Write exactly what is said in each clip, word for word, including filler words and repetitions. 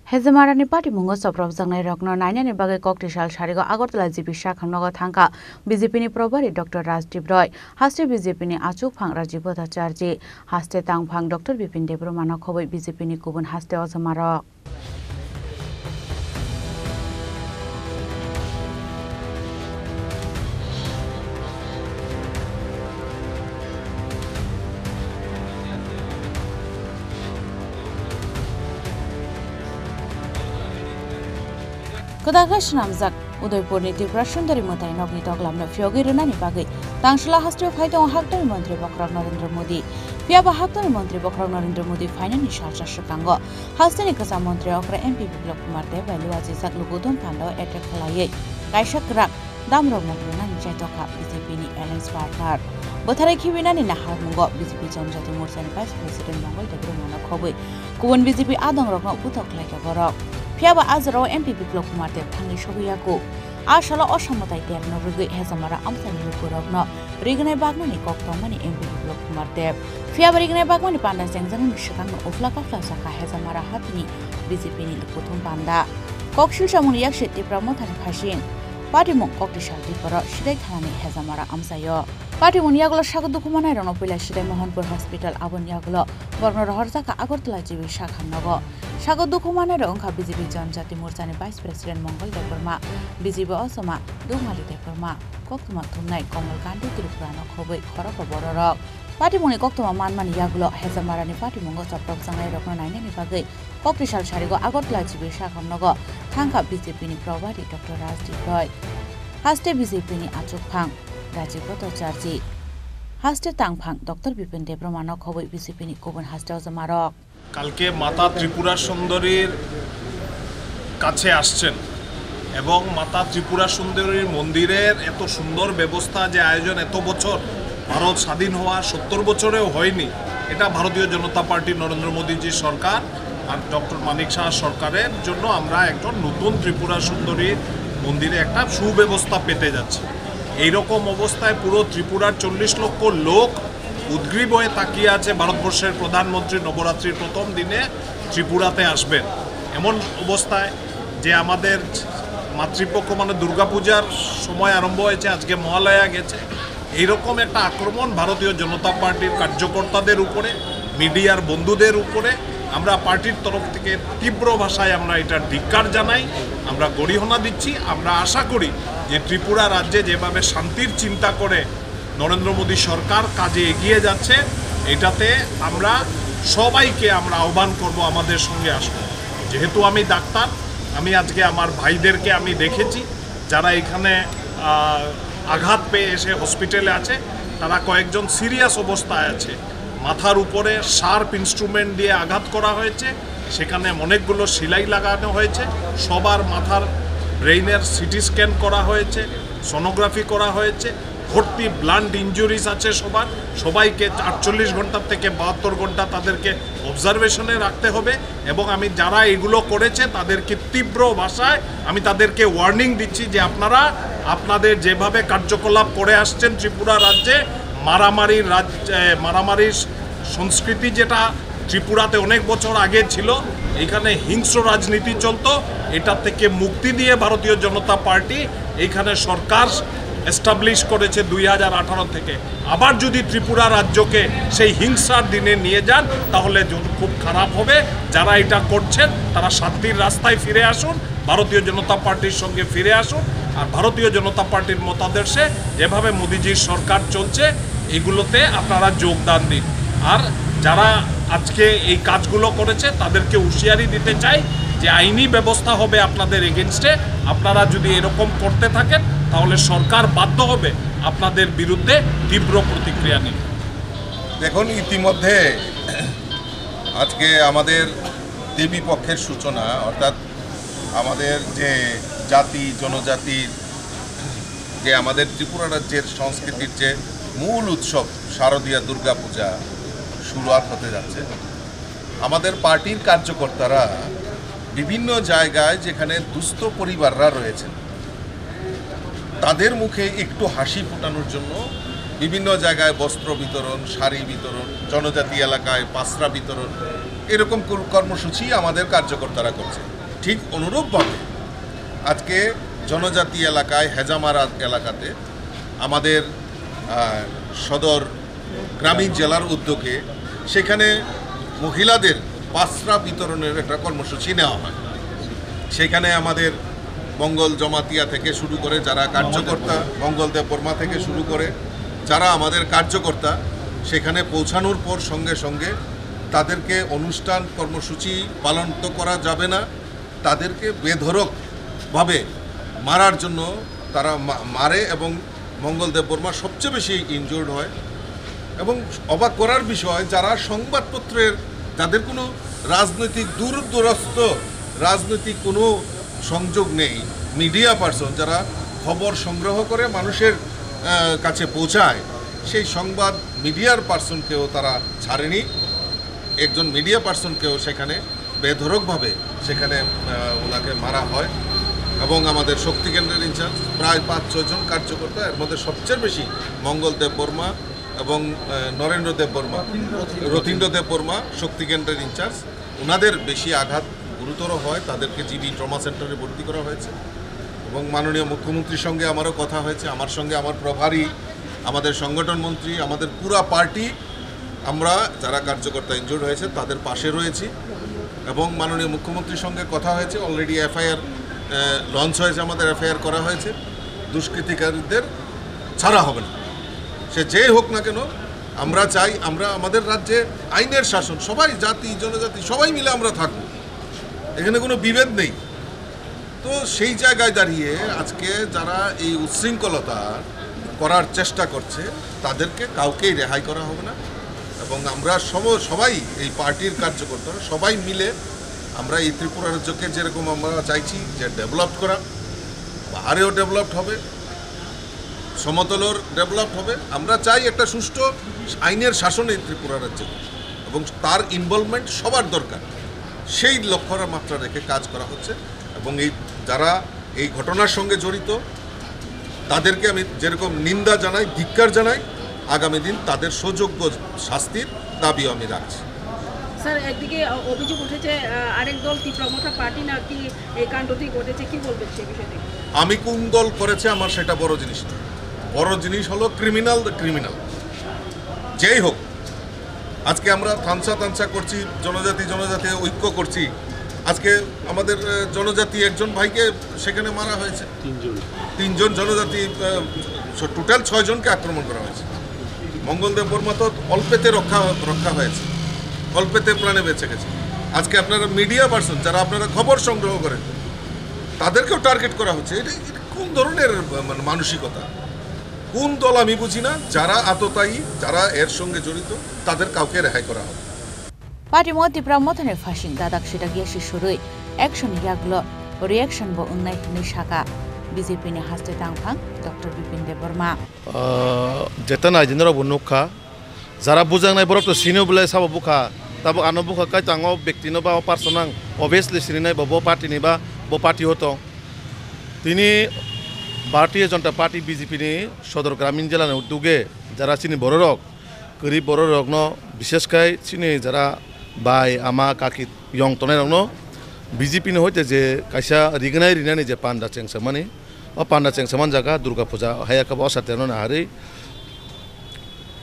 Hezamarani patimungo chopropjaknairokno nainani bagwi koktisal sarigo Agartala G B sakhamnogo thangkha B J P ni probari Doctor Rajdeep Roy, haste B J P ni achukphang Rajiv Bhattacharjee, haste tangphang Doctor Bipin Debbarma no khobwi B J P ni kubun haste ojamarok. Kwtal khe swnamjak Udaipurni Tripura Sundari mwtai nokni toklamno phiyogwi rwnani bagwi Tangsala hasteo phai tongo Haktorni Montri Bokhorok Narendra Modi. Phiyaba Haktorni Montri Bokhorok Narendra Modi phainani salsa swkango hasteni kwcham montri okra M P Biplab Kumar Deb bai luachijak lukuthum pandao attack khlaiwi kaisa kwrak damrok mukhrunani chaitokha B J P ni alliance partner. Bwtharwi khibinani naharmungo B J P Janjati Morchani Vice President Mongol Debbarmano khobwi kubun B J P adongrokno puthok khlaikha borok. Phiyaba a jorao M P Biplab Kumar Deb thangwi sogwi yaku. A salo o samwtai terno rwgwi Hezamara amchaini lukurokno rignai baknani kok tongmani M P Biplab Kumar Deb. Phiyaba rignai bakmani panda chengjaknani swkangno uphla kokla sakha Hezamara hatini B J P ni lukuthum panda. Kok silsamungni yaksi Tipra Mothani phasing, patimung koktisal Tipra sidai thanani Hezamara amchaio. Patimungni yagulo sago dukhu manairokno puila sidai Mohanpur Hospital, aboni yagulo borokno rohorjakha Agartala G B sakhamnogo. Sago dukhu manairok wngkha B J P Janjati Morchani Vice President Mongol Debbarma, B J P Osoma Dugmali Debbarma, koktwma thumnai Komal Gandhi Tripurano khobwi khorokro bororok. Patimungni koktwma manmani yagulo Hezamarani patimungo chopropjaknairokno nainani bagwi koktisal sarigo Agartala G B sakhamnogo thangkha B J P ni probari Doctor Rajdeep Roy, haste B J P ni achukphang Rajiv Bhattacharjee, haste tangphang Doctor Bipin Debbarmano khobwi B J P ni kubun haste ojamarok. কালকে মাতা ত্রিপুরা সুন্দরীর কাছে আসছেন এবং মাতা ত্রিপুরা সুন্দরীর মন্দিরের এত সুন্দর ব্যবস্থা, যে আয়োজন এত বছর, ভারত স্বাধীন হওয়া সত্তর বছরেও হয়নি, এটা ভারতীয় জনতা পার্টি নরেন্দ্র মোদীজির সরকার আর ডক্টর মানিক সাহা সরকারের জন্য আমরা একজন নতুন ত্রিপুরা সুন্দরী মন্দিরে একটা সুব্যবস্থা পেতে যাচ্ছি। এইরকম অবস্থায় পুরো ত্রিপুরার চল্লিশ লক্ষ লোক উদ্গ্রীব হয়ে তাকিয়ে আছে ভারতবর্ষের প্রধানমন্ত্রী নবরাত্রির প্রথম দিনে ত্রিপুরাতে আসবেন। এমন অবস্থায় যে আমাদের মাতৃপক্ষ মানে দুর্গাপূজার সময় আরম্ভ হয়েছে, আজকে মহালয়া গেছে, এইরকম একটা আক্রমণ ভারতীয় জনতা পার্টির কার্যকর্তাদের উপরে, মিডিয়ার বন্ধুদের উপরে। আমরা পার্টির তরফ থেকে তীব্র ভাষায় আমরা এটা ধিক্কার জানাই, আমরা গরিহনা দিচ্ছি। আমরা আশা করি যে ত্রিপুরা রাজ্যে যেভাবে শান্তির চিন্তা করে নরেন্দ্র মোদী সরকার কাজে এগিয়ে যাচ্ছে, এটাতে আমরা সবাইকে আমরা আহ্বান করব আমাদের সঙ্গে আসুন। যেহেতু আমি ডাক্তার, আমি আজকে আমার ভাইদেরকে আমি দেখেছি, যারা এখানে, আহ, আঘাত পেয়ে এসে হসপিটালে আছে, তারা কয়েকজন সিরিয়াস অবস্থায় আছে। মাথার উপরে শার্প ইনস্ট্রুমেন্ট দিয়ে আঘাত করা হয়েছে, সেখানে অনেকগুলো সেলাই লাগানো হয়েছে, সবার মাথার ব্রেইনের সিটি স্ক্যান করা হয়েছে, সোনোগ্রাফি করা হয়েছে, ভর্তি ব্লান্ট ইনজুরিজ আছে সবার, সবাইকে আটচল্লিশ ঘন্টার থেকে বাহাত্তর ঘন্টা তাদেরকে অবজারভেশনে রাখতে হবে। এবং আমি যারা এগুলো করেছে তাদেরকে তীব্র ভাষায় আমি তাদেরকে ওয়ার্নিং দিচ্ছি যে আপনারা আপনাদের যেভাবে কার্যকলাপ করে আসছেন ত্রিপুরা রাজ্যে, মারামারির রাজ-, এ, মারামারির সংস্কৃতি যেটা ত্রিপুরাতে অনেক বছর আগে ছিল, এখানে হিংস্র রাজনীতি চলতো, এটা থেকে মুক্তি দিয়ে ভারতীয় জনতা পার্টি এখানে সরকার এস্টাবলিশ করেছে দুই হাজার আঠারো থেকে। আবার যদি ত্রিপুরা রাজ্যকে সেই হিংসার দিনে নিয়ে যান, তাহলে জ-, খুব খারাপ হবে। যারা এটা করছেন, তারা শান্তির রাস্তায় ফিরে আসুন, ভারতীয় জনতা পার্টির সঙ্গে ফিরে আসুন। আর ভারতীয় জনতা পার্টির মতাদর্শে যেভাবে মোদিজির সরকার চলছে, এগুলোতে আপনারা যোগদান দিন। আর যারা আজকে এই কাজগুলো করেছে, তাদেরকে হুঁশিয়ারি দিতে চাই যে আইনি ব্যবস্থা হবে আপনাদের এগেইনস্টে। আপনারা যদি এরকম করতে থাকেন, তাহলে সরকার বাধ্য হবে আপনাদের বিরুদ্ধে তীব্র প্রতিক্রিয়া নিতে। দেখুন, ইতিমধ্যে আজকে আমাদের দেবী পক্ষের সূচনা, অর্থাৎ আমাদের যে জাতি, জনজাতির যে আমাদের ত্রিপুরা রাজ্যের সংস্কৃতির যে মূল উৎসব শারদীয়া দুর্গাপূজা শুরুয়াত হতে যাচ্ছে। আমাদের পার্টির কার্যকর্তারা বিভিন্ন জায়গায় যেখানে দুস্থ পরিবাররা রয়েছেন, তাদের মুখে একটু হাসি ফোটানোর জন্য বিভিন্ন জায়গায় বস্ত্র বিতরণ, শাড়ি বিতরণ, জনজাতি এলাকায় পাসরা বিতরণ, এরকম কর-, কর্মসূচি আমাদের কার্যকর্তারা করছে। ঠিক অনুরূপভাবে আজকে জনজাতি এলাকায়, হেজামারা এলাকাতে আমাদের, আহ, সদর গ্রামীণ জেলার উদ্যোগে সেখানে মহিলাদের পাসরা বিতরণের একটা কর্মসূচি নেওয়া হয়। সেখানে আমাদের মঙ্গল জমাতিয়া থেকে শুরু করে যারা কার্যকর্তা, মঙ্গল দেববর্মা থেকে শুরু করে যারা আমাদের কার্যকর্তা, সেখানে পৌঁছানোর পর সঙ্গে সঙ্গে তাদেরকে অনুষ্ঠান কর্মসূচি পালন তো করা যাবে না, তাদেরকে বেধড়কভাবে মারার জন্য তারা মা-, মারে এবং মঙ্গল দেববর্মা সবচেয়ে বেশি ইনজুর্ড হয়। এবং অবাক করার বিষয়, যারা সংবাদপত্রের, যাদের কোনো রাজনৈতিক দূর দূরস্থ রাজনৈতিক কোনো সংযোগ নেই, মিডিয়া পার্সন যারা খবর সংগ্রহ করে মানুষের, আহ, কাছে পৌঁছায়, সেই সংবাদ মিডিয়ার পার্সনকেও তারা ছাড়েনি। একজন মিডিয়া পার্সনকেও সেখানে বেধড়কভাবে সেখানে, আহ, ওনাকে মারা হয়। এবং আমাদের শক্তি কেন্দ্রের ইনচার্জ প্রায় পাঁচ ছয় জন কার্যকর্তা, এর মধ্যে সবচেয়ে বেশি মঙ্গল দেববর্মা এবং, আহ, নরেন্দ্র দেববর্মা, রথীন্দ্র দেববর্মা, শক্তি কেন্দ্রের ইনচার্জ, ওনাদের বেশি আঘাত গুরুতর হয়, তাদেরকে জিবি ট্রমা সেন্টারে ভর্তি করা হয়েছে। এবং মাননীয় মুখ্যমন্ত্রীর সঙ্গে আমারও কথা হয়েছে, আমার সঙ্গে আমার প্রভারী, আমাদের সংগঠন মন্ত্রী, আমাদের পুরা পার্টি, আমরা যারা কার্যকর্তা ইনজুর্ড হয়েছে তাদের পাশে রয়েছি। এবং মাননীয় মুখ্যমন্ত্রীর সঙ্গে কথা হয়েছে, অলরেডি এফআইআর লঞ্চ হয়েছে, আমাদের এফআইআর করা হয়েছে, দুষ্কৃতিকারীদের ছাড়া হবে না। সে যেই হোক না কেন, আমরা চাই, আমরা আমাদের রাজ্যে আইনের শাসন, সবাই জাতি জনজাতি সবাই মিলে আমরা থাকবো, এখানে কোনো বিভেদ নেই। তো সেই জায়গায় দাঁড়িয়ে আজকে যারা এই উচ্ছৃঙ্খলতা করার চেষ্টা করছে, তাদেরকে কাউকেই রেহাই করা হবে না। এবং আমরা সব, সবাই এই পার্টির কার্যকর্তারা সবাই মিলে আমরা এই ত্রিপুরা রাজ্যকে যেরকম আমরা চাইছি যে ডেভেলপ করা, পাহাড়েও ডেভেলপড হবে, সমতলর ডেভেলপড হবে, আমরা চাই একটা সুষ্ঠু আইনের শাসন এই ত্রিপুরা রাজ্যে এবং তার ইনভলভমেন্ট সবার দরকার। সেই লক্ষ্যমাত্রা রেখে কাজ করা হচ্ছে। এবং এই যারা এই ঘটনার সঙ্গে জড়িত, তাদেরকে আমি যেরকম নিন্দা জানাই, ধিক্কার জানাই, আগামী দিন তাদের সুযোগ্য শাস্তির দাবিও আমি রাখছি। স্যার, একদিকে, আহ, অভিযোগ উঠেছে, আহ, আরেক দল তীব্র মথা পার্টি নাকি এই কাণ্ডটি ঘটেছে, কি বলবেন সেই বিষয়টি? আমি কোন দল করেছে আমার সেটা বড় জিনিস না, বড় জিনিস হলো ক্রিমিনাল, দ্য ক্রিমিনাল। যেই হোক, আজকে আমরা থানসা থানসা করছি, জনজাতি জনজাতি ঐক্য করছি। আজকে আমাদের, আহ, জনজাতি একজন ভাইকে সেখানে মারা হয়েছে, তিনজন। তিনজন জনজাতি, আহ, স-, টোটাল ছয় জনকে আক্রমণ করা হয়েছে। মঙ্গল দেববর্মা তো অল্পেতে রক্ষা, রক্ষা হয়েছে, অল্পেতে প্রাণে বেঁচে গেছে। আজকে আপনারা মিডিয়া পার্সন, যারা আপনারা খবর সংগ্রহ করেন, তাদেরকেও টার্গেট করা হচ্ছে। এটা, এটা কোন ধরনের, আহ, মানে, মানসিকতা? কোন দল আমি বুঝি না, যারা আততায়ী, যারা এর সঙ্গে জড়িত, তাদের কাউকে রেহাই করা হবে। Patimo Tipra Mothani phasing dadak sidak yasi surui action yaklo reaction bo wngnai hwnwi saka B J P ni haste tangphang Doctor Bipin Debbarma. Ah, jeta naidinrok bo nukha, jara bujaknai borok to sino belai sabo bukha, tabuk ano bukha kai tango, bektino ba o person ang obviously sininai bo, bo party ni ba bo party o tong. Tini Bharatiya Janata Party B J P ni Sodor Gramin Jila ni uduge jara chini bororok, kwrwi bororokno, bishesh khai chini jara bai, ama, kaki yong tongnai rokno B J P ni hoite je kaisa rignai rinani je panda chengsamani, o panda chengsaman jaga Durga Puja haya khe bo o satya no naharwi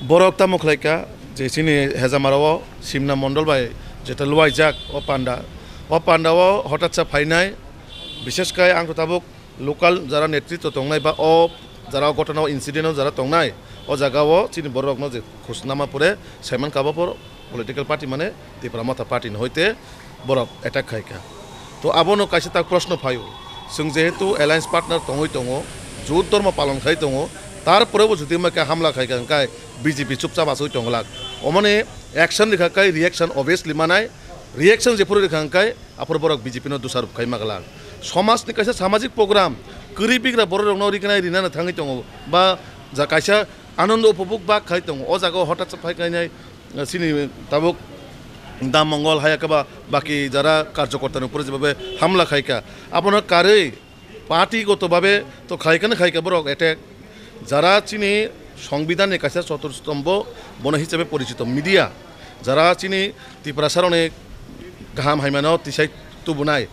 borok tamo khlai kha je chini Hejamara o Simna Mondol bai jeta luaijak o panda, o panda o hotatsa phainai, bishesh khai ang to tabuk local jara netritwo tongnai ba o jara o ghotona o incident o jara tongnai, o jaga o chini borok rokno je khusnama pore saiman kha bo political party mane Tipra Motha party ni hoite borok attack khai kha. To abono kaisa tak proshno phaio, chwng jehetu alliance partner tongwi tongo, jut dhormo palon khai tongo, tarpore bo jodi ma khe hamla khai kha hwnkhe B J P chupchap achugwi tongglak. Omoni action rikha khai reaction obviously manai, reaction jephuru rikha hwnkhe aphuru borok B J P no dusarop khai maglak. Somaj ni kaisa samajik program, kwrwi bigra borok rokno rignai rinani thangwi tongo, ba ja kaisa anondo upobhog bak khai tongo, o jaga o hotat phai kainai, eh, chini tabuk Dam Mongol haya khe ba baki jara karjokorta ni upor jebabe hamla khai kha, abono karwi party goto babe to khai kha, khai kha borok attack. Jara chini Songbidan ni kaisa choturstombo, bono hisabe porichito media, jara chini Tiprasa rokni kaham haimano tisai tubunai.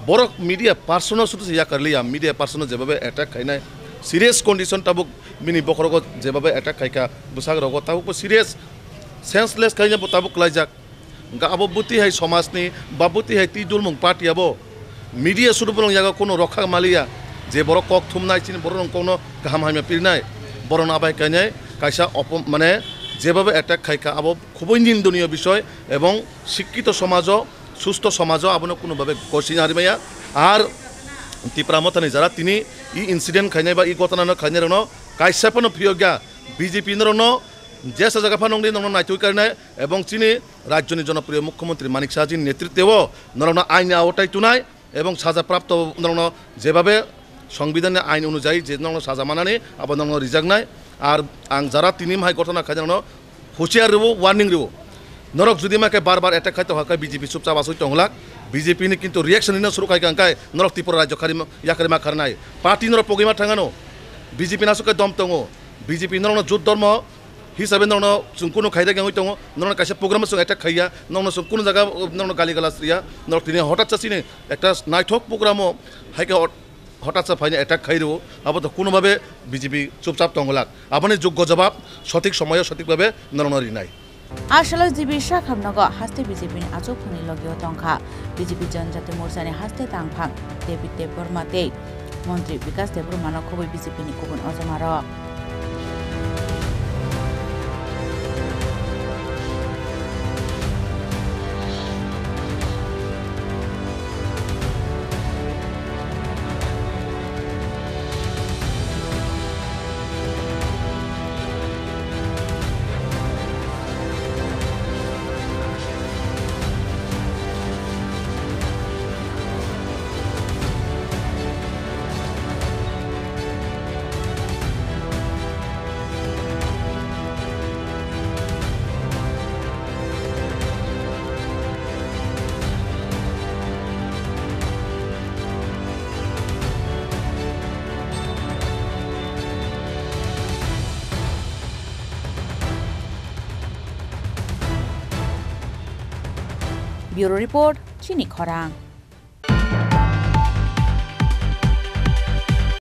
Borok media person no sudu se yakarliya, media person no jebabe attack khainai. Serious condition tabuk bini bokhorogo jebabe attack khaika, bwsakrogo tabukbo serious, senseless khaina bo tabuk klaijak. Hwnkhe abo bwtwi hai somajni ba bwtwi hai twi dulmung party abo media sudu bolong yago kuno rokha maliya, je borok kok thumnai chini borok rok kokno kaham hamya pirnai, borokno abai kainai kaisa opo-, mane jebabe attack khaika abo khubui nindoniyo bisoy ebong sikkito somajo, susto somajo abono kuno babe gosini arimaya. Ar Tipra Mothani jara tini i incident khainai ba i gotona no khainai rokno kaisa phano phiyokya, B J P norokno jesa jaga phano wngdi norokno naitugwi karinai ebong chini rajyoni jonopriyo mukhyamantri Manik Saha jini netritweo norokno aini aotai tunai ebong saja prapto norokno jebabe Songbidanni ain onujayi je norokno saja manani abo norokno rijaknai. Ar ang jara tini hai gotona khainai norokno husiar rwo, warning rwo. Norok jodi ma khe bar bar attack khai tongkha khe B J P chupchap asui tonglak. B J P ni kintu reaction rina suru khai kha, hwnkhe norok Tripura rajyo kharima, yakarima kharnai. Party norok pogima thangano. B J P nasuk khe dom tongo. B J P norokno jut dormo hisabe norokno chwng kunu khairek wngwi tongo. Norokno kaisa program o chwng attack khaiya. Norokno chwng kunu jaga, norokno gali galas riya. Norok tini hotat sa chini ekta naithok program o hai khe hot-, hotat sa phaina attack khai rwo. Abo to kunu babe B J P chupchap tonglak. Aboni juggo jawab sothik somoyo sothik babe norokno rinai. A salo G B Shakhamnogo haste B J P ni achukphangni logio tongkha B J P Janjati Morchani haste tangphang David Debbarma tei Montri Bikas Debbarmano khobwi B J P ni kubun ojomarok. Bureau Report, Chini Khorang.